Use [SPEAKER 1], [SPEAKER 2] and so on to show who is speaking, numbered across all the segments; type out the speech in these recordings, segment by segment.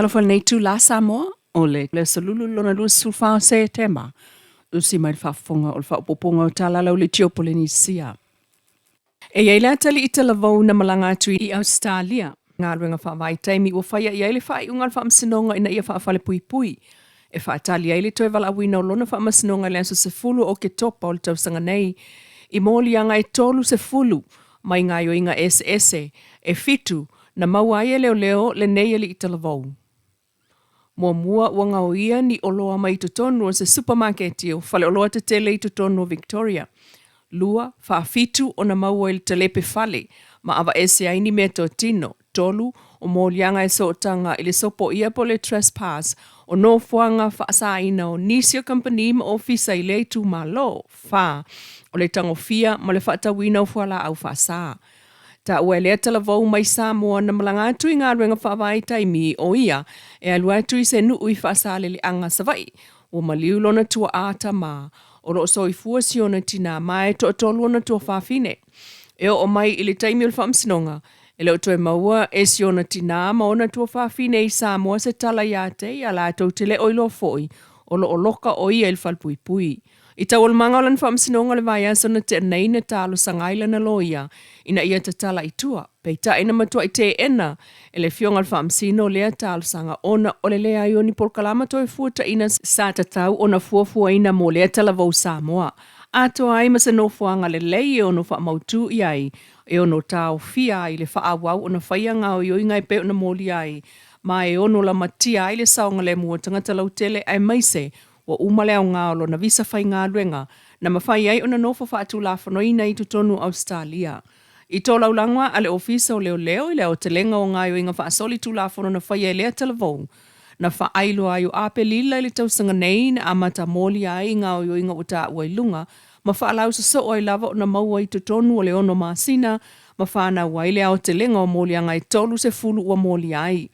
[SPEAKER 1] Talofa i lenei itula Samoa, o le aso Lulu lona 24 o Setema, usi mai le faafofoga o le faaopoopoga o tala lau leitio Polenisia. E i ai le atalii talavou na malaga atu i Ausetalia, galuega faavaitaimi ua faia i ai le faaiuga a le Faamasinoga ina ia faafalepuipui e faatali ai le toe valaauina o lona faamasinoga i le aso 10 o Oketopa o le tausaga nei i moliaga e 30 mai gaoioiga eseese e fitu na maua ai e leoleo lenei alii talavou. Muamua ua gaoia ni oloa mai totonu o se supamaketi o faleoloa tetele i totonu o Victoria. Lua, faafitu ona maua i le talepe fale ma avaese ai ni meatotino. Tolu, o moliaga e sootaga i le sopoia po o le trespass o nofoaga faasaina o nisi o kamupani ma ofisa i lea itumalo. Fa, o le tagofia ma le faatauina o fualaau faasa. Taua e lea talavou mai Samoa na malaga atu i galuega faavaitaimi o ia e alu atu i se nuu i Faasaleleaga, Savaii. Ua maliu lona tuaa tama, o lo o soifua si ona tinā ma e toatolu ona tuafafine. E oo mai i le taimi o le faamasinoga, e le o toe maua e si ona tinā ma ona tuafafine i Samoa se tala ia te ia, latou te le o iloa foi o lo o loka o ia i le falepuipui. I taualumaga o lana faamasinoga o le vaiaso na tea nei na talosaga ai lana loia ina ia tatala i tua, peitai na matuai teena e le Afioga i le Faamasino lea talosaga ona o le leai o ni polokalama toe fuataina sa tatau ona fuafuaina mo lea talavou Samoa atoa ai ma se nofoaga lelei e ono faamautu i ai e ono taofia ai le faaauau ona faia gaoioiga e pei ona molia ai ma e ono lamatia ai le saogalemu o tagata lautele aemaise Ua uma le aoga o lona visa faigaluega na mafai ai ona nofo faatulafonoina i totonu o Ausetalia. I tolaulaga a le Ofisa o Leoleo i le aotelega o gaoioiga faasolitulafono na faia e lea talavou, na faailoa ai o Aperila i le tausaga nei na amata molia ai i gaoioiga ua taua i luga ma faalausosoo ai lava ona maua i totonu o le ono masina ma fanau ai le aotelega o moliaga e 30 ua molia ai.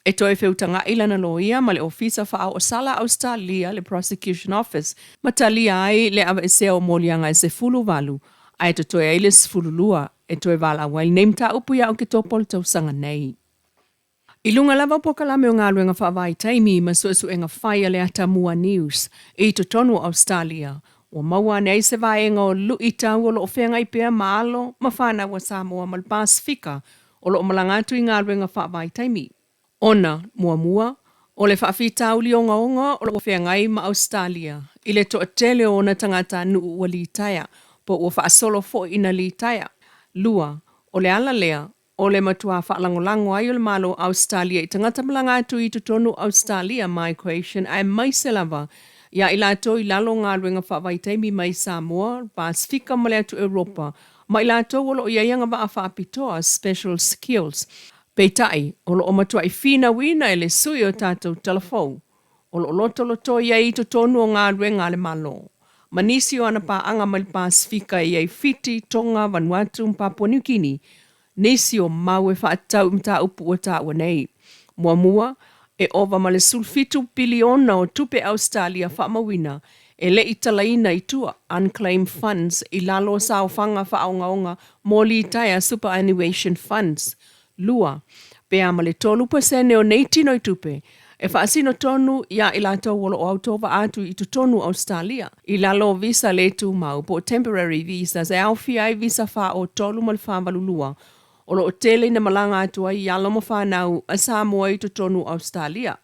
[SPEAKER 1] E toe feutaga'i lana loia ma le Ofisa Faaoosala Ausetalia, le Prosecution Office, ma talia ai le aveesea o moliaga e 18 ae totoe ai le 12 e toe valaau ai lenei mataupu ia Oketopa o le tausaga nei. I luga lava o polokalame o galuega faavaitaimi ma suesuega fai a le Atamua News i totonu o Ausetalia, ua maua ane ai se vaega o luitau o lo o feagai pea ma alo ma fanau a Samoa ma le Pasefika o lo o malaga atu i galuega faavaitaimi. Ona, muamua, o le faafitauli ogaoga o lo o feagai ma Ausetalia i le toatele o ona tagatanuu ua litaea po ua faasolo foi ina litaea. Lua, o le ala lea O le matua faalagolago ai o le Malo o Ausetalia i tagata malaga atu i totonu o Ausetalia, migration, aemaise lava iā i latou i lalo o galuega faavaitaimi mai Samoa, Pasefika ma le atu Europa, ma i latou o lo o i ai agavaa faapitoa, special skills. Peitai, o lo o matuai finauina e le sui o tatou talafou o lo o lotolotoi ai i totonu o galuega a le Malo ma nisi o ana paaga mai le Pasefika e i ai Fiti, Tonga, Vanuatu ma Papua Niu Kini, nisi o mau e faatatau i mataupu ua taua nei. Muamua, e ova ma le 17 piliona o tupe Ausetalia faamauina e le i talaina i tua, unclaimed funds, i lalo o saofaga faaogaoga mo litaea superannuation funds. Lua, pe a ma le 3% o nei tino i tupe e faasino tonu iā i latou o lo o autovaa atu i totonu o Ausetalia i lalo o visa le tumau po o temporary visas e aofia ai visa 43 ma le 482 o lo o tele ina malaga atu ai i alo ma fanau a Samoa i totonu o Ausetalia.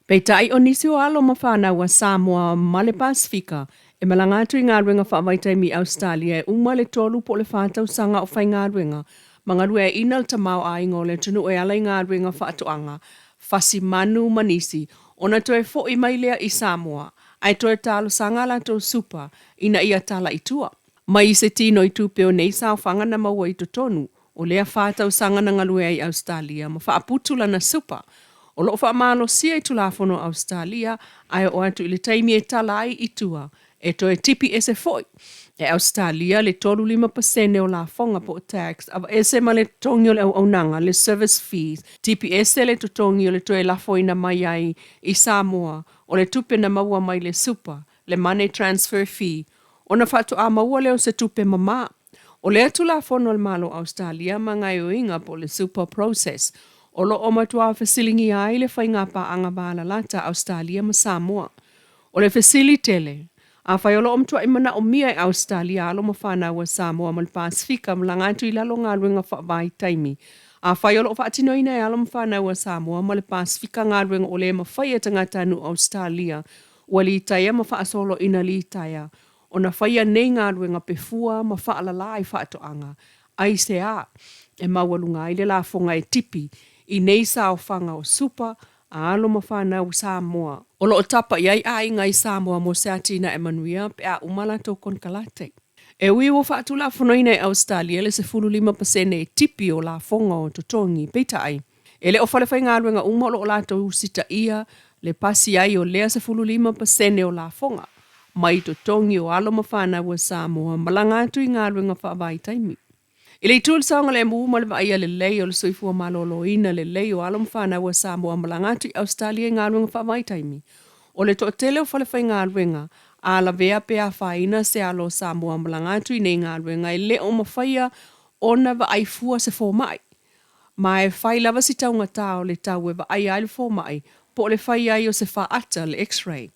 [SPEAKER 1] Peitai o nisi o alo ma fanau a Samoa ma le Pasefika e malaga atu i galuega faavaitaimi i Ausetalia e uma le tolu po o le fa tausaga o faigaluega ma galueaiina le tamaoaiga o le atunuu e ala i galuega faatoaga, fasi manu ma nisi, ona toe foi mai lea i Samoa ae toe talosaga a latou supa ina ia tala i tua. Mai se tino i tupe o nei saofaga na maua i totonu o lea fa tausaga na galue ai i Ausetalia ma faaputu lana supa o lo o faamalosia i Tulafono a Ausetalia ae oo atu i le taimi e tala ai i tua e toe tipi ese foi e Ausetalia le 35 pasene o lafoga po o tax aveese ma le totogi o le auaunaga, le service fees, tipi ese le totogi o le toe lafoina mai ai i Samoa o le tupe na maua mai le supa, le money transfer fee, ona faatoa maua lea o se tupe mamā. O lea Tulafono a le Malo o Ausetalia ma gaoioiga po o le Super Process. O lo o matuā fesiligia ai le faiga paaga valalata a Ausetalia ma Samoa. O le fesili tele, afai o lo o matuaʻi manaomia e Ausetalia alo ma fanau a Samoa ma le Pasefika malaga atu i lalo o galuega faavaitaimi, afai o lo o faatinoina e alo ma fanau a Samoa ma le Pasefika galuega ua le mafai e tagatanuu Ausetalia ua litaea ma faasoloina litaea ona faia nei galuega pe fua ma faalala i faatoaga, aisea e maualuga ai le lafoga e tipi i nei saofaga o supa a alo ma fanau Samoa o lo o tapa i ai aiga i Samoa mo se atinae manuia pe a uma latou konekarate. E ui ua faatulafonoina e Ausetalia le 15% e tipi o lafoga o totogi, peitai, e le o falefaigaluega uma o lo o latou usitaia le pasi ai o lea 15% o lafoga mai totogi o alo ma fanau a Samoa malaga atu i galuega faavaitaimi. I le itu o le saogalemu ma le vaaia lelei o le soifua maloloina lelei o alo ma fanau a Samoa malaga atu i Ausetalia i galuega faavaitaimi, o le toatele o falefaigaluega a lavea pe afaina se alo o Samoa malaga atu i nei galuega e le o mafaia ona vaai fua se fomai. Ma e fai lava si taugata o le tau e vaaia ai le fomai po o le fai ai o se faata, le X-ray.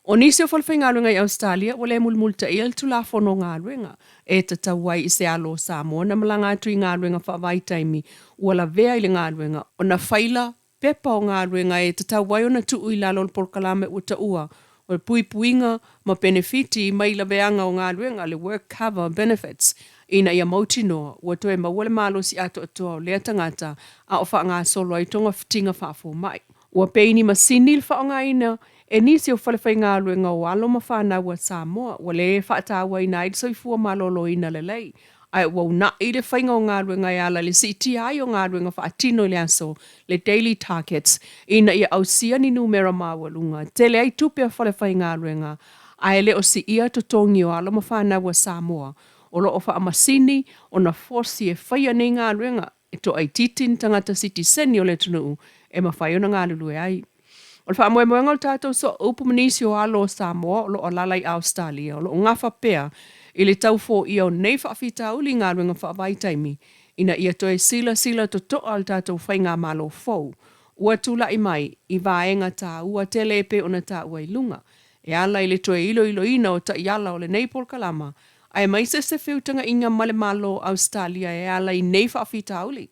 [SPEAKER 1] O nisi o falefaigaluega i Ausetalia ua le mulimulitaia le Tulafono o Galuega e tatau ai i se alo o Samoa na malaga atu i galuega faavaitaimi ua lavea i le galuega ona faila pepa o galuega e tatau ai ona tuu i lalo o le polokalame ua taua o le puipuiga ma penefiti mai laveaga o galuega, le Work Cover Benefits, ina ia mautinoa ua toe maua le malosi atoatoa o lea tagata a o faagasolo ai togafitiga faafomai. Ua pei ni masini le faaaogaina e nisi o falefaigaluega o alo ma fanau a Samoa ua le faatauaina ai le soifua maloloina lelei, ae ua unaʻi le faiga o galuega e ala i le siitia ai o galuega faatino i le aso, le daily targets, ina ia ausia ni numera maualuga, tele ai tupe a falefaigaluega, ae le o siia totogi o alo ma fanau a Samoa o lo o faamasini ona fosi e faia nei galuega e toaitiiti ni tagata sitiseni o le atunuu e mafai ona galulue ai. O le faamoemoega o le tatou sooupu ma nisi o alo o Samoa o lo o alaala i Ausetalia o lo o gafa pea i le tau foia o nei faafitauli i galuega faavaitaimi ina ia toe silasila totoa le tatou faigamalo fou ua tulai mai i vaega taua tele e pei ona taua i luga e ala i le toe iloiloina o taiala o lenei polokalama aemaise se feutagaiga ma le Malo o Ausetalia e ala i nei faafitauli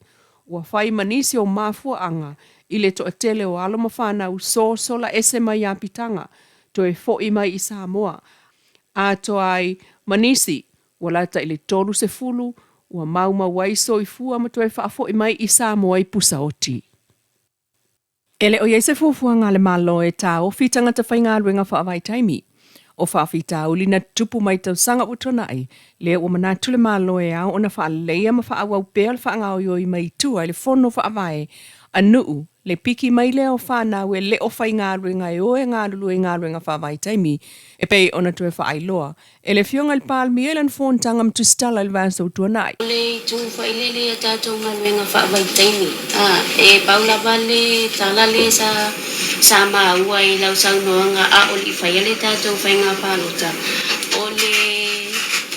[SPEAKER 1] ua fai ma nisi o mafuaaga i le toatele o alo ma fanau sosola ese mai apitaga toe foʻi mai i Samoa atoa ai ma nisi ua lata i le 30 ua maumau ai soifua ma toe faafoʻi mai i Samoa i pusa oti. E le o i ai se fuafuaga a le Malo e taofi tagata faigaluega faavaitaimi. O faafitauli na tutupu mai tausaga ua tuanai, lea ua manatu le Malo e ao ona faaleleia ma faaauau pea le faagaoioi mai tua i le Fono Faavae a nuu, le piki mai lea o fanau e le o faigaluega e o e galulue i galuega faavaitaimi, e pei ona toe faailoa e le Afioga i le Palemia i lana fonotaga ma Tusitala i le vaiaso ua tuanai.
[SPEAKER 2] O le itu failele ia tatou galuega faavaitaimi, a, e pau lava le tala lea sa, sa maua i lau saunoaga a o le i faia le tatou faiga palota, o le,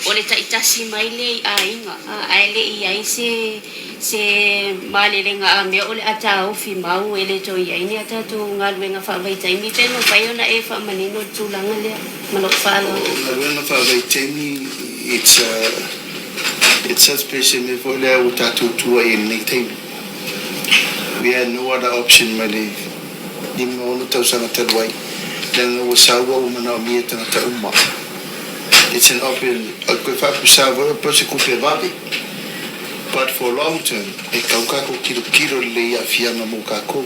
[SPEAKER 2] o le taitasi mai lea i aiga, a, ae le i i ai se, se malelega a mea o le a taofi mau e le toe i ai ni a tatou galuega faavaitaimi pe mafai ona e faamanino le tulaga lea ma lou faaaloalo.
[SPEAKER 3] O galuega faavaitaimi it's a it's such pe se mea foi lea ua tatou tua i ai i lenei taimi. We had no other option mai le 56 tausaga talu ai leaga ua saua ua manaomia e tagata uma. It's an option koe faapusa foi o pau se kupe vave. But for long term, e kau kākou kilokilo lelei i aafiaga mo kākou.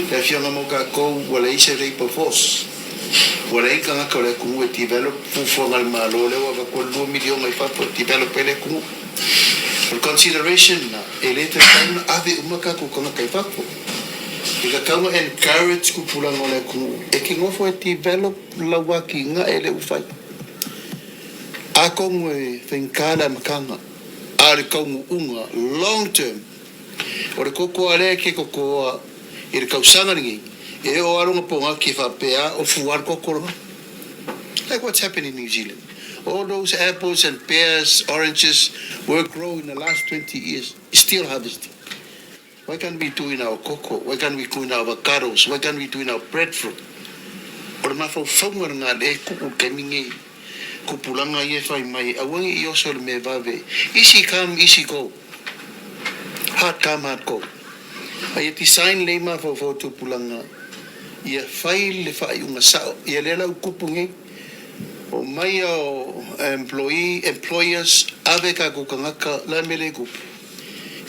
[SPEAKER 3] Le aafiaga mo kākou, ua leai se labour force. Ua leai tagata o le atunuu e develop fuafuaga a le Malo lea ua avatu ai le $2 miliona i fafo e develop ai le atunuu. O le consideration lena, e le tatau ona ave uma kākou tagata i fafo. E tatau ona encourage tupulaga o le atunuu e te nofo e develop lau atinae lea ua fai. Atonu e faigata le amataga, a o le taunuuga long term, o le koko lava lea e te totoa i le tausaga lenei, e oo lava lona pogati e faapea o fua le koko lena. Like what's happened in New Zealand. All those apples and pears, oranges were grown in the last 20 years, still harvesting. Why can't we do in our cocoa? Why can't we do in our avocados? Why can't we do in our breadfruit? O le mafaufauga lena lea e kuu i le taimi nei, kupulaga ia e fai mai, aua ne i oso i le mea vave, easy come, easy go, hard come, hard go. A ia design lelei mafaufau o tupulaga ia fai le faaiuga sao. Ia lea la ua kupu nei, omai o employee, employers, ave tatou tagata, o le a le mea lea e tupu?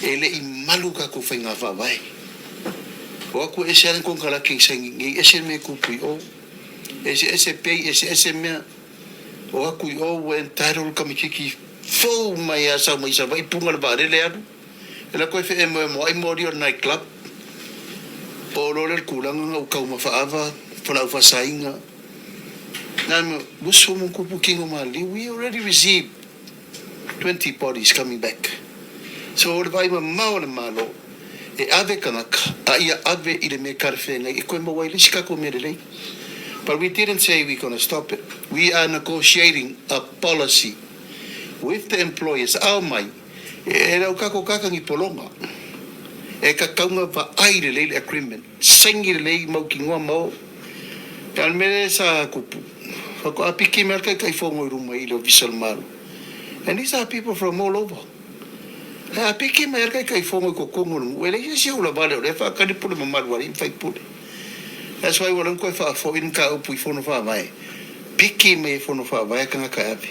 [SPEAKER 3] E le i malu tatou faiga faavae. O atu e ese lava le konekarate i saini nei, ese le mea e tupu i o, eseese pay, eseese mea. O atu i o ua entitle le tamaititi fou mai lava sau mai Savaii puna le vaalele alu. E lako e feemoemoai moli o le night club. Oo loa lea i le tulaga na ua taumafa ava, fualaau faasaina. Na ma uso ma tupu tino maliu, we already received 20 bodies coming back. So o le vaai mamao a le Malo, e ave tagata, a ia ave i le mea talafeagai e toe maua ai le isi tatou mea lelei. But we didn't say we gonna stop it. We are negotiating a policy with the employers, aumai e lau tatou tagata ni pologa e tatau ona vaai lelei le agreement, saini lelei mautinoa ma o. A o le mea lea sa tupu, faatoa piki mai lava le Taitaifono i luma i le Ofisa o le Malo. And these are people from all over. E apiki mai lava le Taitaifono i totonu o le nuu, e leai se isi e ulavale o lea e faatali pule mamalu a alii ma faipule. That's why ua leva ona toe faafoi le mataupu i Fono Faavae, piki mai e Fono Faavae tagata e ave.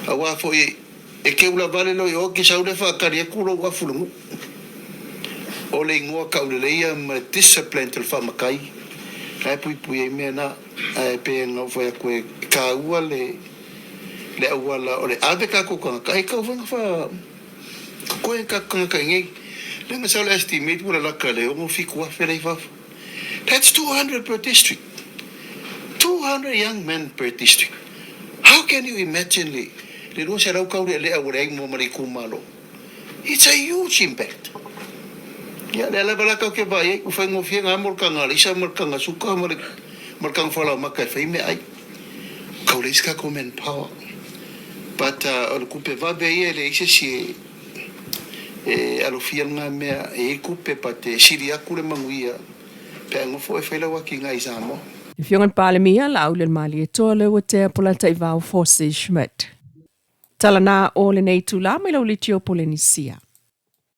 [SPEAKER 3] Aua foi e te ulavale loa i o, te sau lea faatali atu lou afu i le nuu. O le igoa tauleleia ma le discipline o le faamatai, la e puipui ai mea na. Ae pei ona ou fai atu e taua le le auala o le ave tatou tagata e tau foi ona fa koe tatou tagata i nei. Leaga sa o le estimate ua lalata le 67,000 la i fafo. That's 200 per district. 200 young men per district. How can you imagine le le 200 tau lealea ua leai mua ma le itumalo? It's a huge impact. Ia, lea lava la tatou te vaai ai, ua faigofie na mo le taga alaisa ma le taga suka ma le ma le taga falaomata e fai meaai. Kau leai se tatou manpower. But o le tupe vave ia e leai se isi e e alofia lena mea e i ai tupe but e sili atu le manuia pe a nofo oe e fai lau atinae i Samoa.
[SPEAKER 1] Afioga i le Palemia, Laaulialemalietoa Leuatea Polataivao Fosi Schmidt. Tala na o lenei itula mai lau litio Polenisia.